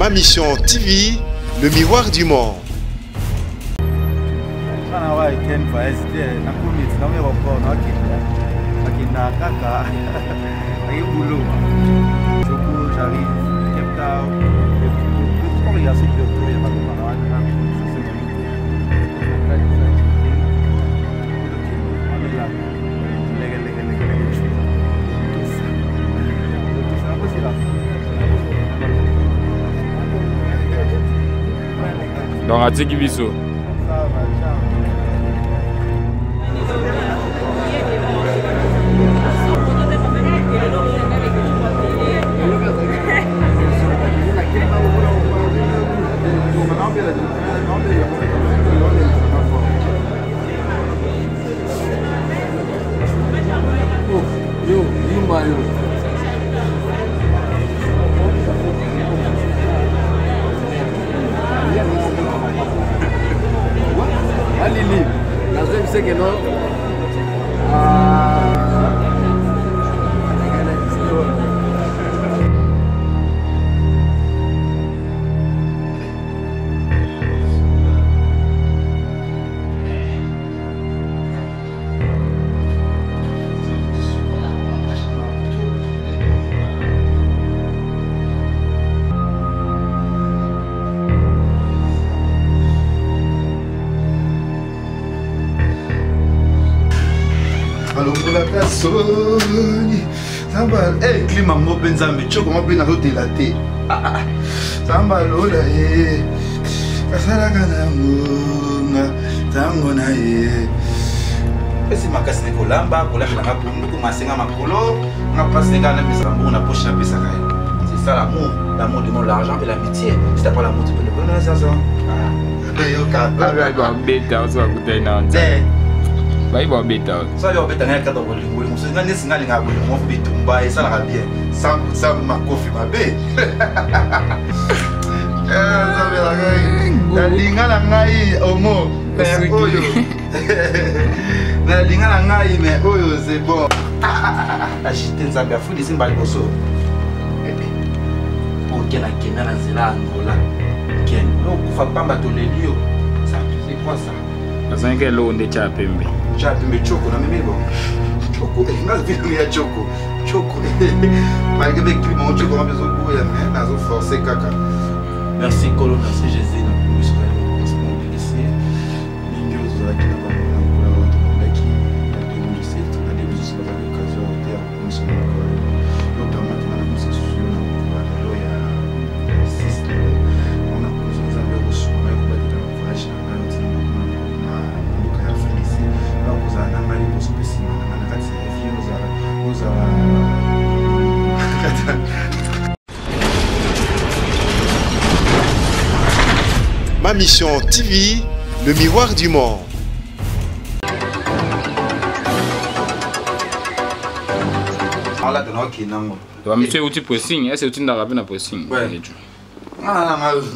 Ma Mission TV, le miroir du monde. Bana wa Etienne Vaez te nakomi na aéroport nakenda nakenda kaka naye boulot Joko j'arrive Cape Town et tout ya soki autour ya bato bana wana Donc atiki biso. Yo, yumba yo. Alili, nazoyebisa ke no Alongolaka soni nzambe eh, klima yango mpe nzambe coko ngo mpe nazotela te ah, ah, ah. nzambe alola ye asalaka na ngonga ntango na ye pesi makasi na kolamba kolambela nga pondu komasenga makolo nga mpasi ndenge napesaka mbongo na poche napesaka ye c'est ça l'amour. L'amour demande l'argent et l'amitié. Si t'as pas l'amour, tu peux le prendre ça ça. Babeta oso bakutani na nzambe bayi babeta. Soki babeta ngai kaka bolingo bolingo soki ngai nesi ngai alingaka bolingo moko bitumba esalaka bien sans makofi mabe. Nzambe na ngai nalinga na ngai omo mais oyo nalinga na ngai mais oyo c'est bon. Agite nzambe afundisi mbala liboso oke na kenda na nzela ya Angola ken okufa pamba toleli yo. C'est quoi ça? Azangi eloko nde tya pembe. Tya pembe choko na mimi bon choko nga vino ya choko choko malgré be climat choko nga bezo boya mais nazo forcer kaka. Merci Kolo, merci Jésus na biso kasi mingi oyo tozalaki na bango na mokolo oyo tobandaki na 2017 na 2018 bazalaki occasion te ya kokomisa mokolo yo permettre nga na komisa susu yo na mokolo ya lelo ya 6 lelo wana kokomisa Nzambe akosunga ngai kobatela voyage na ngai ntina na mboka ya Afrique ici na kozala na ngai liboso mpe nsima na ngai na kati ya vie ozala ozala. Ma Mission TV, le miroir du monde. Alata na okende yango. Bamisu euti pressing ese otindaka mpe na pressing.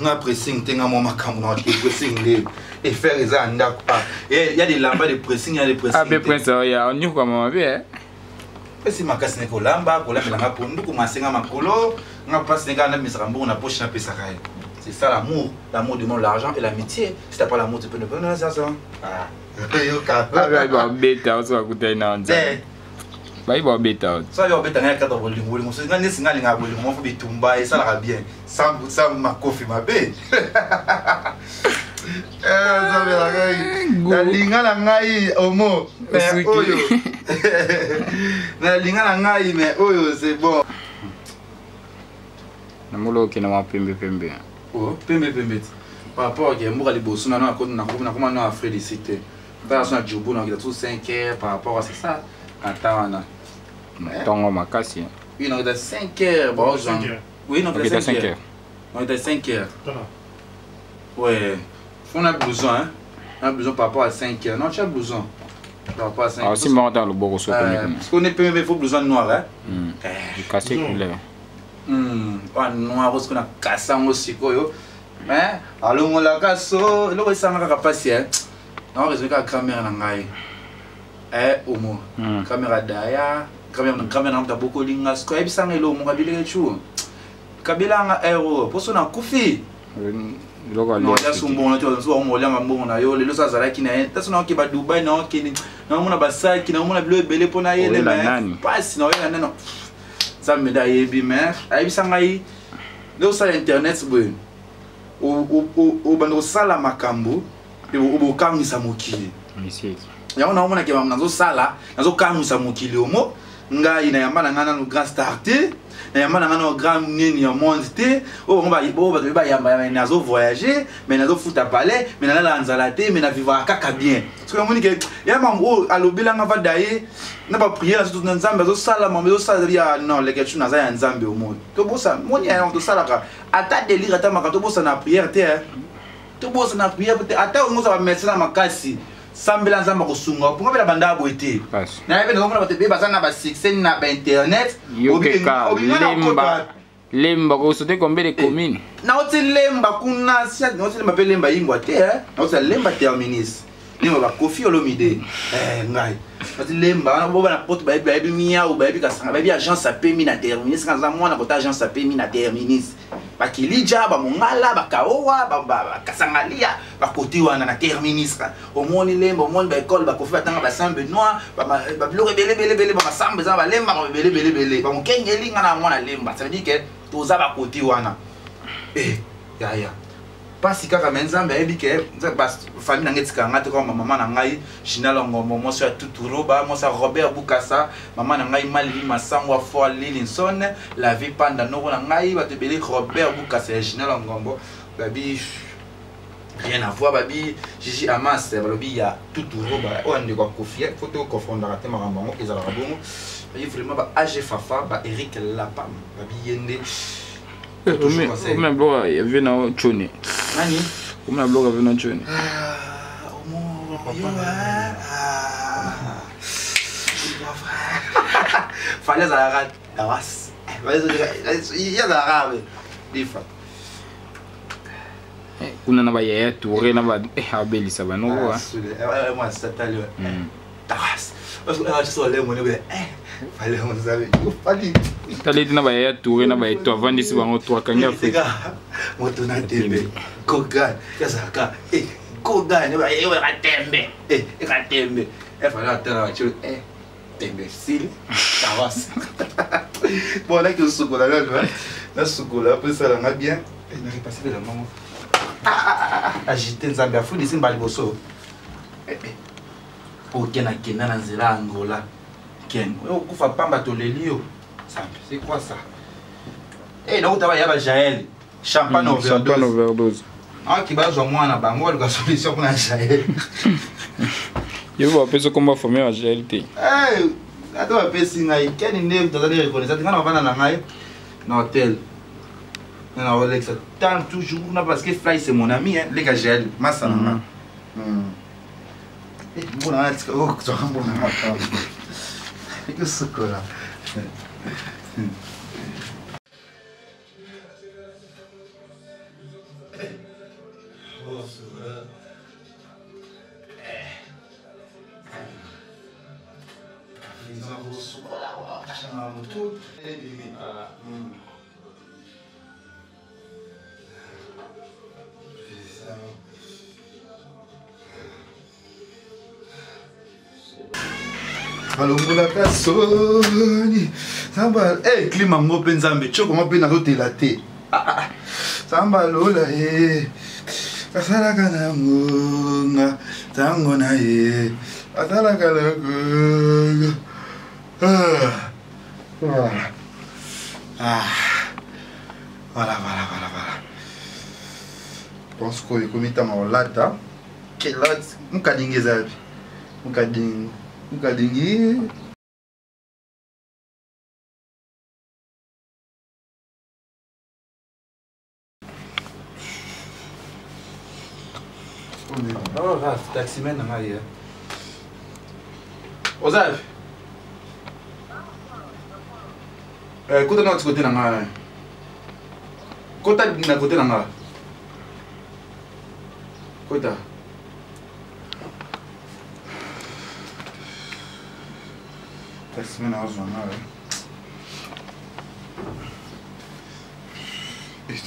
Nga pressing te, nga mwa makambo na te pressing nde efere eza ya ndako. Ya bilamba de pressing ya de pressing. Abe prince ya onyokama mabe. Pesi makasi na kolamba kolambela nga pondu komasenga makolo nga mpasi ndenge nabimisaka mbongo na poche napesaka ye. C'est ça l'amour. L'amour demande l'argent et l'amitié. Si t'as pas l'amour, tu peux ne pas ça ça. Babeta oso bakutani na nzambe bayi babeta. Soki babeta ngai kaka bolingo bolingo soki ngai nesi ngai alingaka bolingo moko bitumba esalaka bien sans makofi mabe. Nzambe na ngai nalinga na ngai omo mais oyo nalinga na ngai mais oyo c'est bon. Namolo okende mwa pembe pembe. Oh, pembe pembe ti par rapport ke mboka liboso nano nakoma no Afrique d'ici te ntaka so na Djubu nakita tout 5 heures par rapport à c'est ça na temps wana. Ntongo makasi. Oui, nakita 5 heures baozwa. Oui, nakita 5 heures, nakita 5 heures. Ouais, on a besoin, hein. On a besoin par rapport à 5 heures. Non, tu as besoin. Par rapport à 5 heures. Ah, si moi, dans le bord, parce qu'on est peu, mais il faut besoin de noir, hein. Cassé couleur. Ouais, noir, parce qu'on a cassé en sikoyo. Mais, allons, on l'a cassé. Eloko esanga kaka pasi, hein. Non, raison kaka grand-mère na ngai. Eh, omo. Grand-mère daya, grand-mère grand-mère na mta bokolinga. Sikoyo yebisanga eloko moko abileke chu. Kabelanga ero poso nakufi. Olia so mbongo na so bango olianga mbongo na yo lelo so azalaki na ye taso naoke ba Dubai na okende naomona basaki naomona bilo ebele mpo na ye mpasi na oyela nano. Nzambe nde ayebi, mais ayebisa ngai nde osala internet boye, obanda kosala makambo obokamwisa mokili. Yango naomonake makambo nazosala, nazokamwisa mokili. Omo ngai nayamba na ngai nanu grand star te, nayamba na ngai nanu grand nini ya monde te. Oyo bango bato bayamba, nazo voyage, mais nazofuta palais, mais nalala nzala te, mais navivaka kaka bien. Soki namoni ke ya mambo oyo alobelanga, vada ye na baprière na na Nzambe, azosala mambo ezosala ya non leketu, naza ya Nzambe. Omoni, tobosa moni ya tosalaka ata délire, ata makambo, tobosana na prière te, tobosana na prière te. Ata ongo oza bamédecin na makasi, sambela Nzambe akosunga mponga mpe na banda boye te. Nayebi nazomona bato ebele baza na basuccès na bainternet. Lemba, Lemba kosote combien de communes? Nauti Lemba kuna, nauti Lemba mpe Lemba yingwa te, nauti Lemba terminus, Lemba bakofi Olomide. Ngai nauti Lemba wana, bo bana poto bayebi, bayebi miau, bayebi Kasanga, bayebi agence apemi na terminus. Nga naza mwana kota agence apemi na terminus, bakilija, bamongala, bakaowa, bakasangalia, bakoti wana na terminus. Omoni Lemba, omoni baekole bakofi batanga, basaint Benoît, babiloko ebele ebele ebele, bamasamba eza na balemba ebele ebele ebele, bamokengeli. Nga na mwana Lemba, ça veut dire que toza bakoti wana. Yaya, mpasi kaka, me Nzambe ayebi ke famille na ngai etikaka ngai te. Kaka mama na ngai Gina Longombo, mwasi ya Tuturoba, mwasi ya Robert Bukasa, mama na ngai Malili Masango Afoi Lilinson, la vie panda noko na ngai, bato ebele, Robert Bukasa ya Gina Longombo, babi rien à voir, babi Gigi Amas, balobi ya Tuturoba oyo ndeko ya Kofi. Fo toconfondaka te, makambo yango ezalaka bongo. Babi vraiment ba ag Fafa, ba Eric Lapam, babi ye nde. Omona biloko ya vie na Choni. Nani? Omona biloko ya vie na Choni. Fally azalaka tawas, ye azalaka difa. Kuna na bayaya toure na abelisa banoko. Tawas. Tala ete na bayaya toure na baeto avandisi bango to akangi Afrika. Moto na tembe kogan yazalaka kogan ekatembe ekatembe efala atala batio tembe sili tawas. Bon, naki osukola nano, nasukola mpo esalanga bien. Narepasse mpe na mango agité. Nzambe afundisi mbala liboso oke nakenda na nzela ya Angola. Ken oyo okufa pamba, toleli yo Nzambe. C'est quoi ça? Eh, nakuta baya ba Jael champagne overdose, overdose. Aoki bazwa mwana bango, baluka solution mpona Jael. Yo bapesi komba famille ya Jael te? Ata bapesi ngai Ken nde tozali reconnaissant. Ngai na bavanda na ngai na hotel na olekisa temps toujours kuna parce que Fly, c'est mon ami, hein. Leka Jael masa na nga mbona nga tika ozwaka mbona nga ekosukola. Balongolaka soni Nzambe. Clima yango mpe Nzambe, tioko ngo mpe nazotela te. Nzambe alola ye asalaka na ngonga ntango na ye asalaka na ngonga. Voilà, voilà, voilà, voilà. Bon, sikoyo ekomi ntango kolata culotte. Mokadingi eza yapi? Mokadingi, mokadingi. Taximan na ngai oza yapi? Kota na kote na ngai, kota na kote na ngai, kota. Taximan azwa ngai.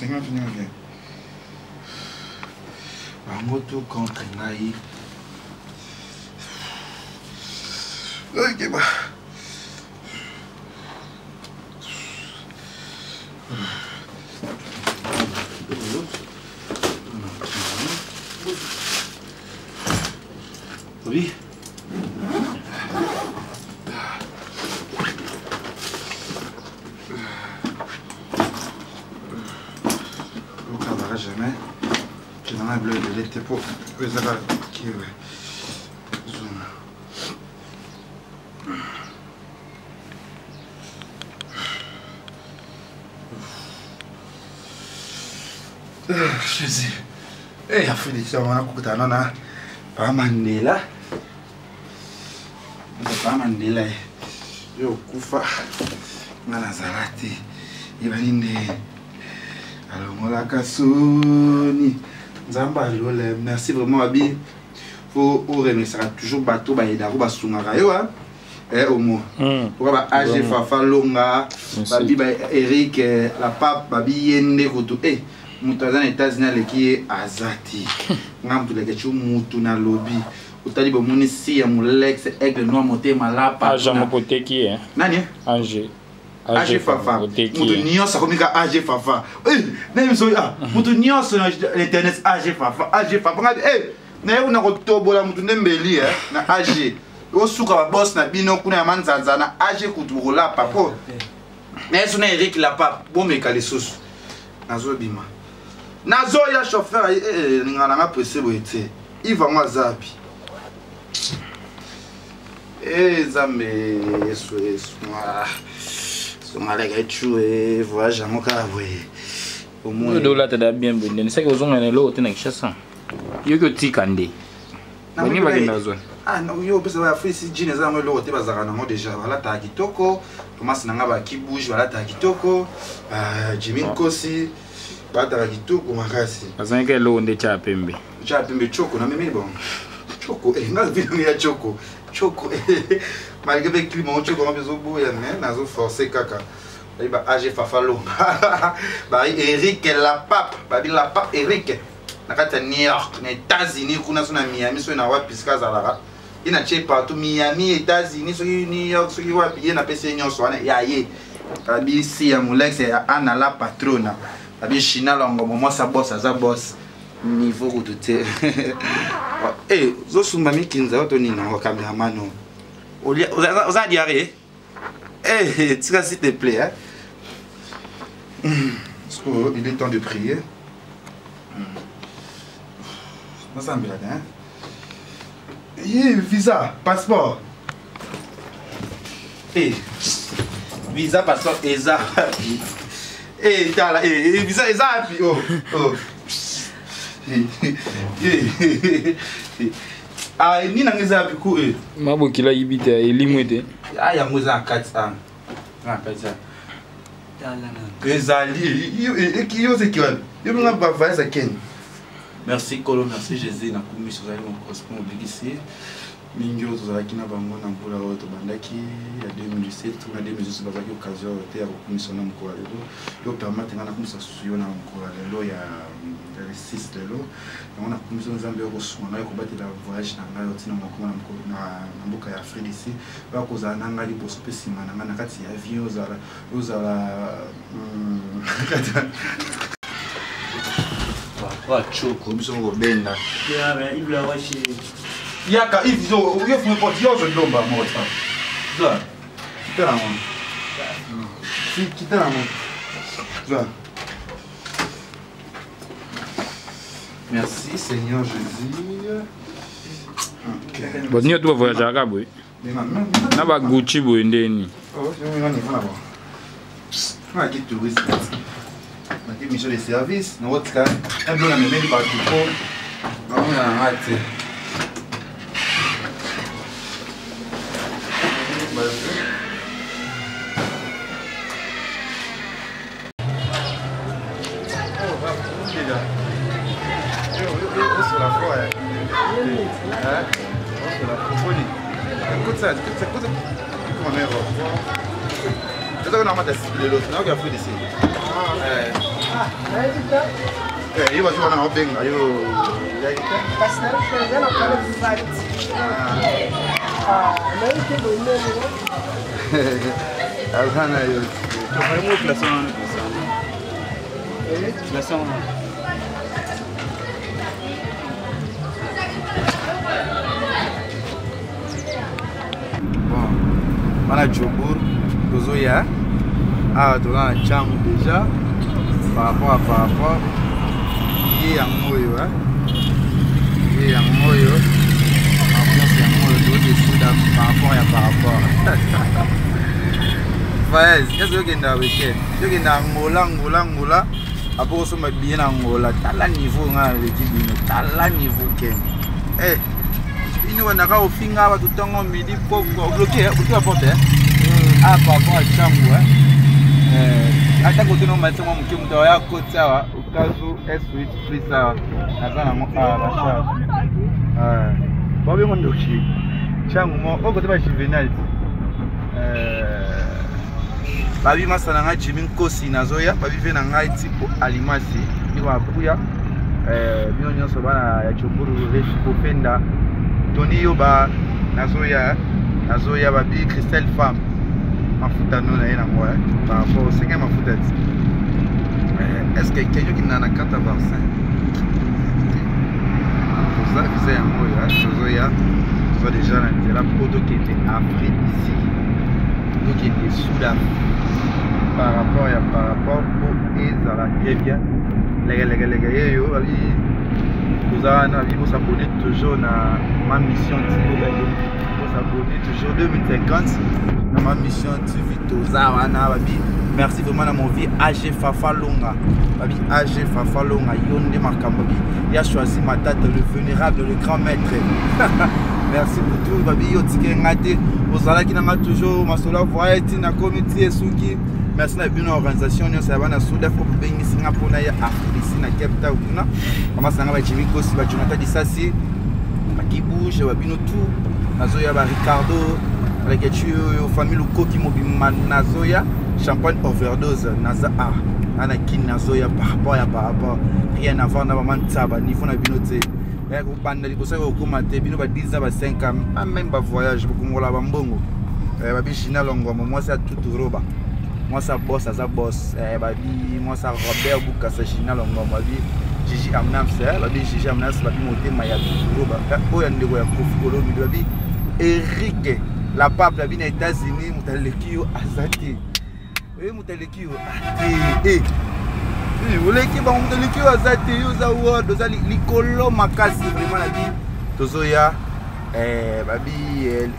50 nini? Bango tout contre ngai. Ok, ba. Oui. Okabaka jamais kendanga bilo ebele te mpo oyo ezaka kiwe zona. Jésus. Eh, afundisa wana kokutana na Pa Mandela. Pa Mandela eh. Yo kufa nga nazala te. Ebani nde alongolaka soni. Nzambe alola. Merci vraiment abi. Faut oremerciaka toujours bato bayedako basungaka yo hein. Eh, omo oka ba ag Fafa Longa, babi ba Eric la Pape, babi ye nde kutu eh moto aza na États-Unis aleki ye aza te. Nga moto leke cu mutu nalobi otali bomoni si ya molex aigle noir motema lapa. Agent moko oteki ye. Nani? Ange. AG Fafa, moto nyonso akomi ka AG Fafa. Na biso ah moto nyonso na internet AG Fafa, AG Fafa nga eh na ye kuna kotobola moto nde mbeli eh na AG osuka ba boss na bino kuna ya manzanza na AG kutu bokolapa po na yesu na Eric Lapa bomeka lisusu. Nazobima nazoya chauffeur ninga nanga presse boye te. Yves yango aza wapi? Nzambe Yesu Yesu songalaka ecu voyage yango kaka boye. Omoni olata da bien boye ndeni saki ozonga na eloko te na Kinshasa, yoki otika nde bangi bakenda zwa. Ah non, yo opesa ba free si jean eza yango eloko te, bazalaka nango déjà, balataka kitoko. Tomasi na nga ba Kibouge balataka kitoko, ba Jimmy Nkosi balataka kitoko makasi. Bazangaki eloko nde tya pembe. Tya pembe choko na memeli bango choko eh nga vi ya choko choko malgré pe climat ngo choko ngo mpe ezoboya mais nazo forcer kaka. Babi ba AG Fafa Longa, ba Eric la Pape, babi la Pape Eric na kati ya New York na États-Unis kuna, so na Miami, soki na wapi sika azalaka ye na tie partout Miami, États-Unis, soki New York, soki wapi, ye napesi ye nyonso wana ya ye. Babi si ya molex ya Ana la patrona, babi China Longomo mwasa boss aza boss niveau kutu te. Eh, ozosumba mikinza oyo to nini nango cameraman oyo? Oza diarrhée? Eh, tika s'il te plaît hein. Parce qu'il est temps de prier. Nasambelaka hein. Ye visa, passeport. Eh, visa passeport eza wapi? Eh, tala, eh, visa eza wapi? Oh, oh. Eh, ah, nini nango eza wapi ku eh? Mabokila yibi te elimwe te. Ah, yango eza na kati ah. Na kati ah. Ezali yo ozeki wapi? Yo nga ba voyage akende. Merci Kolo, merci Jésus, na kumisi ozali mokospo mobikisi mingi oyo tozalaki na bango na mbula oyo tobandaki ya 2017 na 2018, bazalaki occasion oyo te ya kokumisa na mokolo ya lelo. Yo permettre nga nakumisa susu yo na mokolo ya lelo ya le 6 lelo yango. Nakumisa Nzambe oyo kosunga ngai kobatela voyage na ngai otina mokoma na mokolo na mboka ya Afrique d'ici, oyo kozala na ngai liboso mpe nsima na ngai na kati ya avion, ozala ozala choko biso kobenda yaka Yves yo funga porte yo ozolomba moko zwa kita nango kita nango zwa. Merci Seigneur Jésus. Okay. Bato nyonso bavoyageaka boye na bagucci boye ndeni. Naki touriste, naki mission de service, nakotika na bilo na memeli bato po naomona na nga te. Écoute ça, écoute ça, écoute ça. Comment on est? Eh, yo bazo wana obenga yo. Kasi naza na problème vivante. Ah, nayebi te boye ndenge. Aza na yo. Vraiment classe wana classe wana. Bon, wana Jobourg tozoya awa toza na Tshangu déjà par rapport à par rapport ye yango oyo ye yango oyo ambiance yango oyo tozodesuda par rapport ya par rapport voyage nyonso yokenda weekend yokenda Angola Angola Angola apo kosomba billet na Angola tala niveau nga naleki bino tala niveau ken eh bino bandaka kofinga bato ntongo midi pokwa obloke obloke baporte ah par rapport à Tshangu eh ata kote no matisa mwa moke moto aya koti awa okazu S8 plus awa naza nango awa na charge babengo ndoki Tshangu mo oyo kote ba juvenal ti babi masa na ngai Jimmy Nkosi nazoya babi ve na ngai tipo alimasi ndiko apuya bino nyonso bana ya Choburu Kopenda Tony Yoba nazoya nazoya babi Christelle Femme mafuta no na ye nango par rapport osenge mafuta ti est-ce que kenyo kinda na carte vaccin toza visa yango oyo tozoya toza déjà na nzela mpo tokende Afrique ici tokende Sud-Afrique par rapport ya par rapport mpo ezala très bien lekelekele yeyo babi toza wana babi bosabone toujours na ma mission tv bosabone toujours 2050 na ma mission tv toza wana babi merci vraiment na mon vie AG Fafa Longa babi AG Fafa Longa yo nde makambo babi ya choisi matata le vénérable le grand maître merci pour tout babi yo tike nga te ozalaki na nga toujours masolo ya voyage ti nakomi ti esuki merci na bino organisation nyonso ya bana sudaf oyo bobengisi nga mpona ya afrisi na cape town kuna bamasa nga bajimi kosi bajonathan disasi bakibouge babino tout nazoya ba ricardo balakeci oyo famille lukoki mobimba nazoya champagne overdose naza a ana kini nazoya par rapport ya par rapport rien à voir na bama nsaba niveau na bino te kobanda liboso ya kokóma te bino ba 10 ans ba 5 ans pas même ba voyage bokongola bambongo babi Gina Longomo mwasi ya tutu roba mwasi ya boss aza boss babi mwasi ya Robert Bukasa Gina Longomo babi Gigi Amnams babi Gigi Amnams babi motema ya tutu roba oyo ya ndeko ya Koffi Olomide babi Eric la pape babi na États-Unis moto aleki yo aza te oye moto aleki yo te oleki bango moto aleki yo aza te yo oza world oza likolo makasi vraiment na bi tozoya babi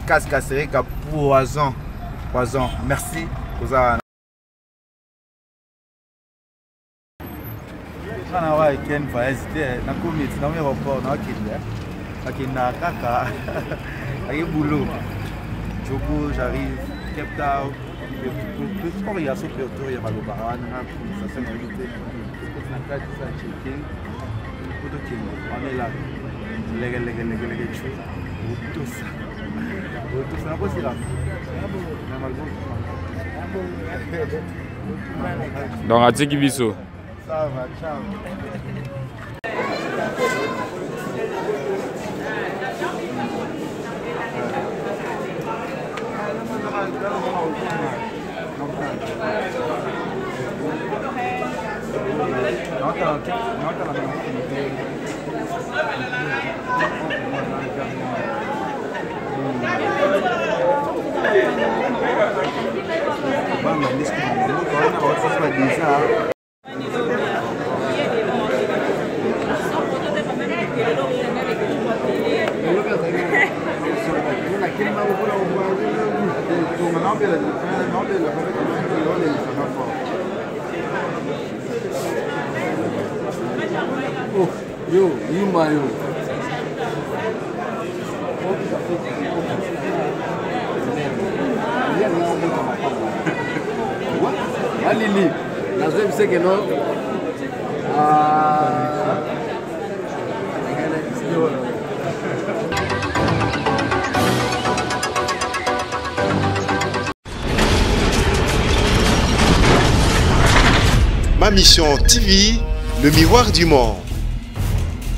kaskasereka poison poison merci toza wana na wa ken voyage te nakomi ti nakomi aéroport naokende bakendaka kaka ake boulot Jobo j'arrive Cape Town Pretoria so Pretoria balobaka wana na prononciation nayebi te ekoti na kati sa check-in po tokende on est là leke leke leke leke chu otosa otosa nakosila donc atiki biso ça va ciao. Oh, yo, yuma yo. Alili, nazoyebisa ke no Ma Mission TV, le miroir du monde.